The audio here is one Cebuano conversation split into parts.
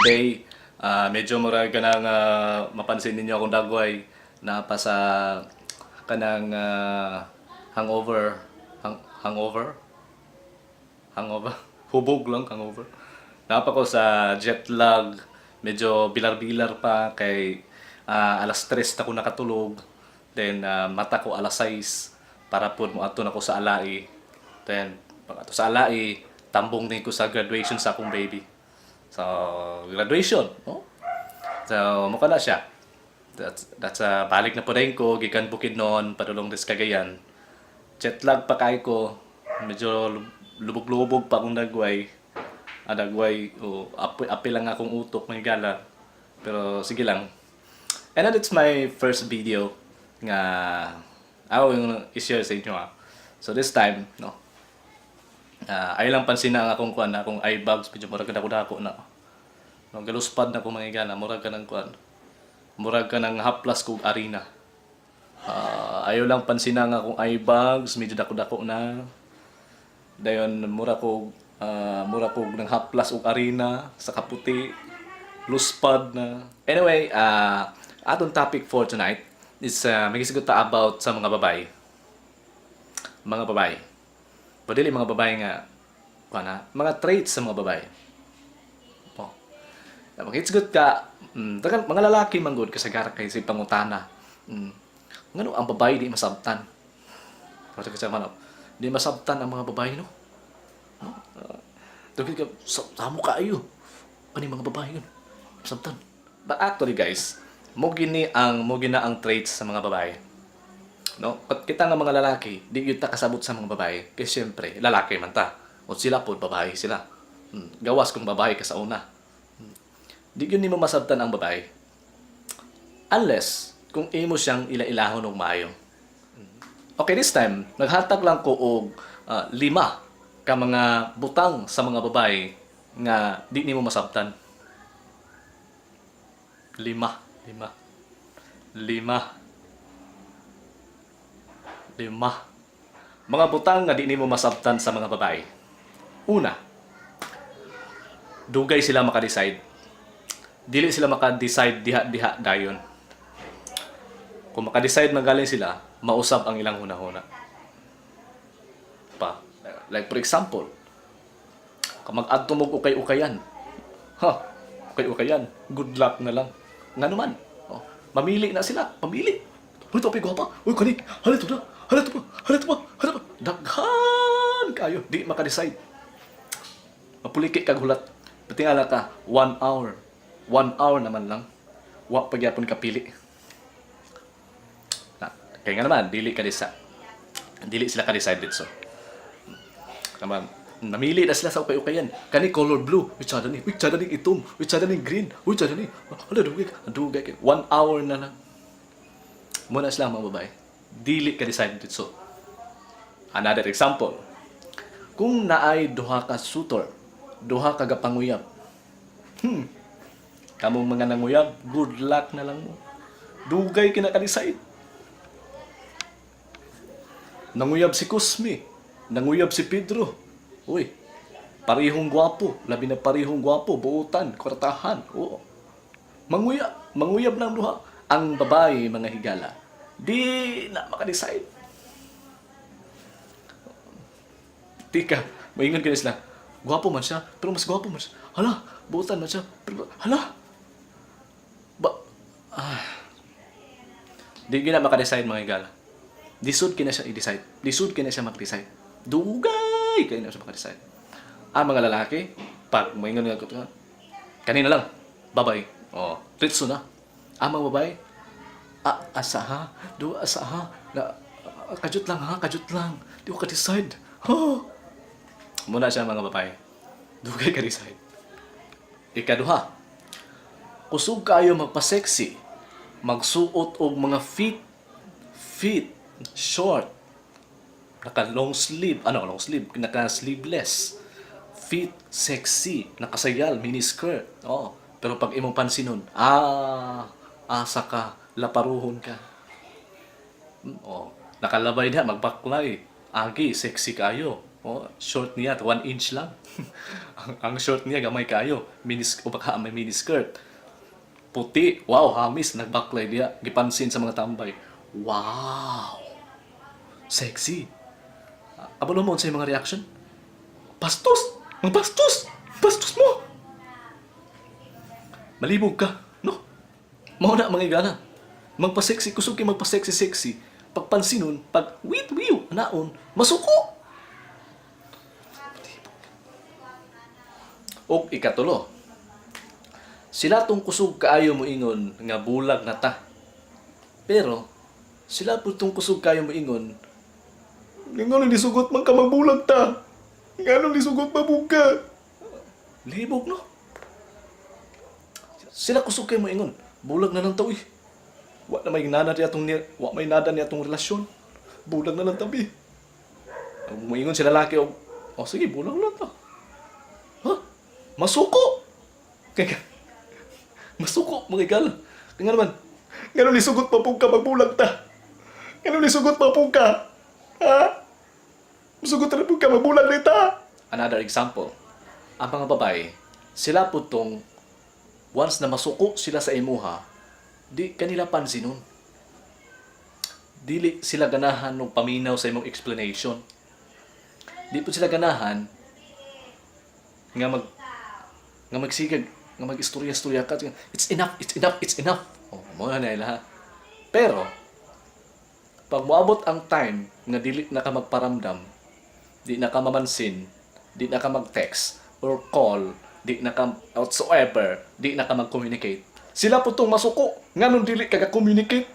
Today, medyo murag kanang mapansin ninyo akong dagway na pa sa kanang hangover, hangover, hangover, hubog lang hangover. Napa ko sa jet lag, medyo bilar-bilar pa kay alas 3 na ko nakatulog. Then mata ko alas 6 para pod mo ato na ko sa Alae. Then pag ato sa Alae, tambong din ko sa graduation sa akong baby. So, graduation, no? So, mukha na siya. That's balik na po rin ko, gikan Bukidnon, padulong des Cagayan. Jet lag pa kay ko, medyo lubog-lubog pa akong dagway. Ah, dagway, o api, api lang akong utok, may gala. Pero sige lang. And then it's my first video nga ako yung i-share sa inyo ah. So this time, no, ayaw lang pansin na ang akong kuan, akong eye bags, medyo murag dako-dako na. No, galuspad na ko, mga higala, murag ka ng kuan. Murag ka ng haplas kog arena. Ayaw lang pansin na ang akong eye bags, medyo dako-dako na. Dayon mura kog ng haplas og arena sa kaputi. Luspad na. Anyway, atong topic for tonight is maghisgot ta about sa mga babae. Mga babae. Pero dili mga babae nga kuan, mga traits sa mga babae. Po. Maghisgot ka, tagal, mga lalaki man gud kasagara kay si pangutana. Ngano ang babae di masabtan? Kasi kasi man, di masabtan ang mga babae, no? No? Dugay ka sa samo kaayo. Kani mga babae yun. Masabtan. But actually, guys, mo gina ang traits sa mga babae. No? Kat kita nga mga lalaki, di gyud ta kasabot sa mga babae. Kay syempre, lalaki man ta. O sila po, babae sila. Gawas kung babae ka sa una. Di gyud nimo masabtan ang babae. Unless kung imo siyang ila-ilahon og maayo. Okay, this time, naghatag lang ko og lima ka mga butang sa mga babae nga di nimo masabtan. Lima, lima. Lima. Lima. Mga butang nga di nimo masabtan sa mga babae. Una, dugay sila maka-decide. Dili sila maka-decide diha-diha dayon. Kung maka-decide magaling sila, mausab ang ilang hunahuna. Pa, like for example, kung mag-adto mo og ukay-ukayan. Ha, ukay-ukayan, good luck na lang. Nga naman, oh, mamili na sila, mamili. Uy, ito gwapa. Uy, kani, hala ito na, hala ito pa, hala ito pa, hala pa. Daghan kayo, di maka-decide. Mapuliki kag hulat. Patingala ka, 1 hour. 1 hour naman lang. Wa pagyapon kapili. Na, kaya nga naman, dili ka disa. Dili sila ka-decide dito. Naman, namili na sila sa ukay-ukayan. Kani color blue, uy, tsada ni, uy, tsada ni itom, uy, tsada ni green, uy, tsada ni. Hala, dugay, dugay kay. 1 hour na lang. Muna sila ang mga babae. Dili ka decide dito. Another example. Kung naay duha ka suitor, duha ka gapanguyab. Kamong mga nanguyab, good luck na lang mo. Dugay kina ka-decide. Nanguyab si Cosme, nanguyab si Pedro. Uy, parehong gwapo, labi na parehong gwapo, buutan, kwartahan. Oo. Manguyab, manguyab lang duha. Ang babae, mga higala, di na maka-decide. Tika, maingon ka na sila. Gwapo man siya, pero mas gwapo man siya. Hala, buutan man siya. Pero, hala. Ba, ah. Di gina maka-decide, mga higala. Lisod kina siya i-decide. Lisod kina siya mag-decide. Dugay kaayo na siya maka-decide. Ang mga lalaki, pag maingon nga ko, kanina lang, babay. Oh, ritso na. Ang mga babae, ah, asa ha? Do asa ha? Na, ah, kajut lang ha, kajut lang. Di ko ka-decide. Ha? Muna siya, mga babae. Dugay ka-decide. Ikaduha, kusog kayo magpa-sexy, magsuot og mga fit, short, naka long sleeve, ano long sleeve, naka sleeveless, fit, sexy, nakasayal, mini skirt. Oh, pero pag imong pansinon, asa ka, laparuhon ka. Oh, nakalabay na, magbaklay. Agi, sexy kayo. Oh, short niya, 1 inch lang. Ang short niya, gamay kayo. Mini, o baka may mini skirt. Puti, wow, hamis, nagbaklay diya. Gipansin sa mga tambay. Wow! Sexy. Kabalo mo sa mga reaction? Bastos! Ang bastos! Bastos mo! Malibog ka, no? Mao na mga igala. Magpa-sexy, kusog kay magpa-sexy-sexy. Pagpansinon, pag wit wiw, naon, masuko! Og ikatulo, sila tong kusog kaayo mo ingon nga bulag na ta. Pero sila po tong kusog kaayo mo ingon Ngano nisugot man ka magbulag ta? Ngano nisugot mabuga? Libog, no? Sila kusog kay mo ingon, bulag na lang ta uy. Wa na may nada ni atong wa may nada ni atong relasyon. Bulag na lang tabi. Moingon sila laki og, oh sige, bulag lang ta. Ha? Masuko. Kaya masuko mga igala. Kaya nga naman, Ngano nisugot pa ka magbulag ta? Ngano nisugot pa ka? Ha? Musugot na pud ka magbulag ni ta. Another example, ang mga babae, sila po tong once na masuko sila sa imuha, di kanila pansinon. Dili sila ganahan ng paminaw sa imong explanation. Di po sila ganahan nga magsigag, nga mag-istorya-istorya ka. It's enough, it's enough, it's enough. Oh, mo na nila. Pero pag moabot ang time nga dili na ka magparamdam, di na ka mamansin, di na ka mag-text or call, di na ka whatsoever, di na ka mag-communicate. Sila po tong masuko, nganong dili ka communicate.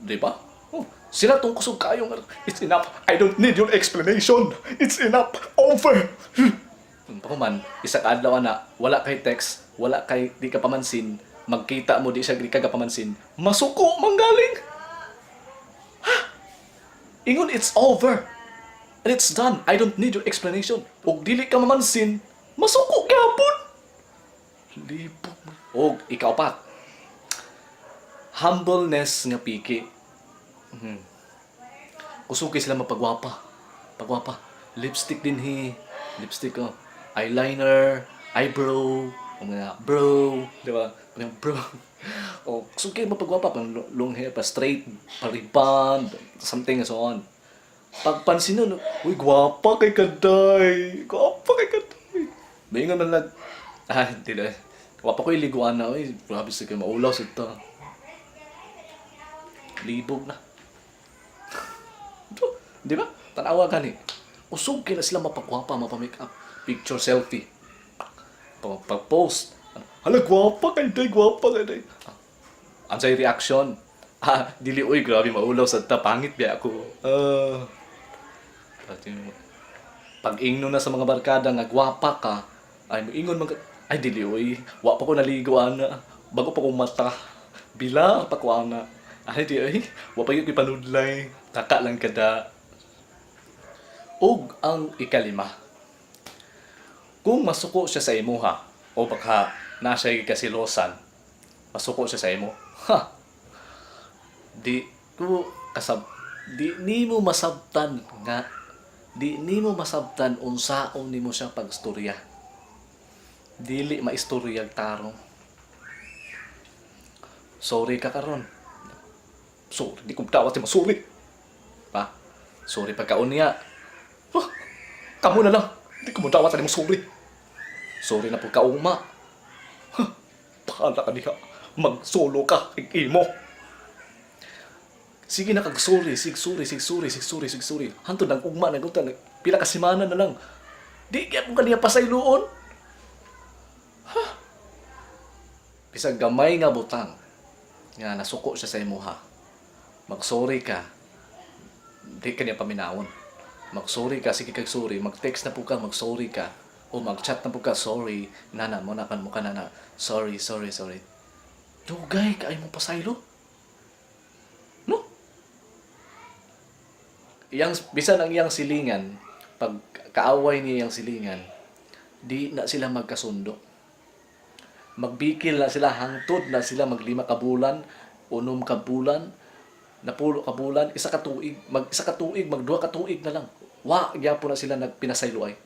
Di ba? Oh, sila tong kusog kayo nga, It's enough. I don't need your explanation. It's enough. Over. Pakuman, isa ka adlaw na, wala kay text, wala kay di ka pamansin, magkita mo di siya di ka pamansin, masuko manggaling. Ha? Ingon it's over. And it's done. I don't need your explanation. Og dili ka mamansin, masuko gyapon. Libog. Og ikaapat. Humbleness nga piki. Kusog kay sila mapagwapa. Pagwapa. Lipstick din hi. Lipstick oh. Eyeliner, eyebrow, ang mga bro, di ba? Mga bro. O, kusog kay mapagwapa pang long hair, pa straight, pa rebond, something and so on. Pagpansin nun, uy, gwapa kay kaday. Gwapa kay kaday. Maingon man lag, ah, hindi na. Wapa ko iliguan na, uy, grabe sa kayo, maulaw sa ito. Libog na. Ito, di ba? Tanawa gani. Usog kay na sila mapagwapa, mapa-make up. Picture selfie. Pag-post. Hala, gwapa kay day, gwapa kay day. Ah, ang say reaction. Ah, dili uy, grabe maulaw sa ta, pangit biya ako. Ah. Pati mo. Pag ingno na sa mga barkada nga gwapa ka, ay moingon man ka, ay dili uy, wa pa ko naligo ana. Bago pa ko mata. Bila pa ko ana. Ay di uy, wa pa gyud ko'y panudlay. Taka lang kada. Og ang ikalima. Kung masuko siya sa imuha o baka na siya kasilosan, masuko siya sa imo. Ha. Di ko kasab di nimo masabtan nga di nimo masabtan unsaon nimo siya pagstorya. Dili maistoryag tarong. Sorry ka karon. Sorry, di ko dawat mo sorry. Pa, sorry pagkaon niya. Huh, kamo na lang. Di ko mo dawat mo sorry. Sorry na pagkauma. Huh, bahala ka diha. Mag-solo ka, imo. Sige na kag sorry, sig sorry, sig sorry, sig sorry, sig sorry. Hantod nang ugma nang utan, pila ka semana na lang. Di gyud mo kaniya pasayloon. Ha? Bisag gamay nga butang nga nasuko siya sa imuha. Magsorry ka. Di kaniya paminawon. Magsorry ka, sige kag sorry, mag-text na po ka, mag-sorry ka. O mag-chat na po ka, sorry. Nana, mo na kan mo ka na. Sorry, sorry, sorry. Dugay kay mo pasaylo. No? Iyang bisan ang iyang silingan, pag kaaway niya iyang silingan, di na sila magkasundo. Magbikil na sila hangtod na sila maglima ka bulan, 6 ka bulan, Napulo ka bulan, isa ka tuig, mag isa ka tuig, mag duha ka tuig na lang. Wa gyapon na sila nagpinasayloay.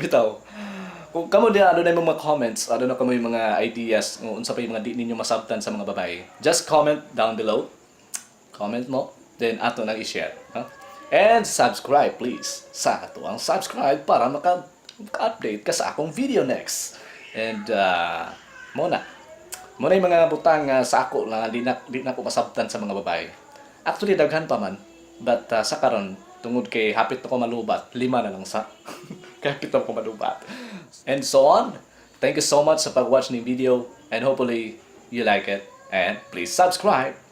Bitaw. Kung kamo diha, ano na yung mga comments, ano na kamo yung mga ideas, kung unsa pa yung mga di ninyo masabtan sa mga babae. Just comment down below. Comment mo, then ato nang i-share. Ha? And subscribe, please. Sa ato ang subscribe para maka-update ka sa akong video next. And mo na. Mo na yung mga butang sa ako na di na ko masabtan sa mga babae. Actually, daghan pa man. But sa karon, tungod kay hapit na ko malubat, lima na lang sa. Kaya hapit na ko malubat. And so on. Thank you so much sa pag-watch ng video and hopefully you like it. And please subscribe.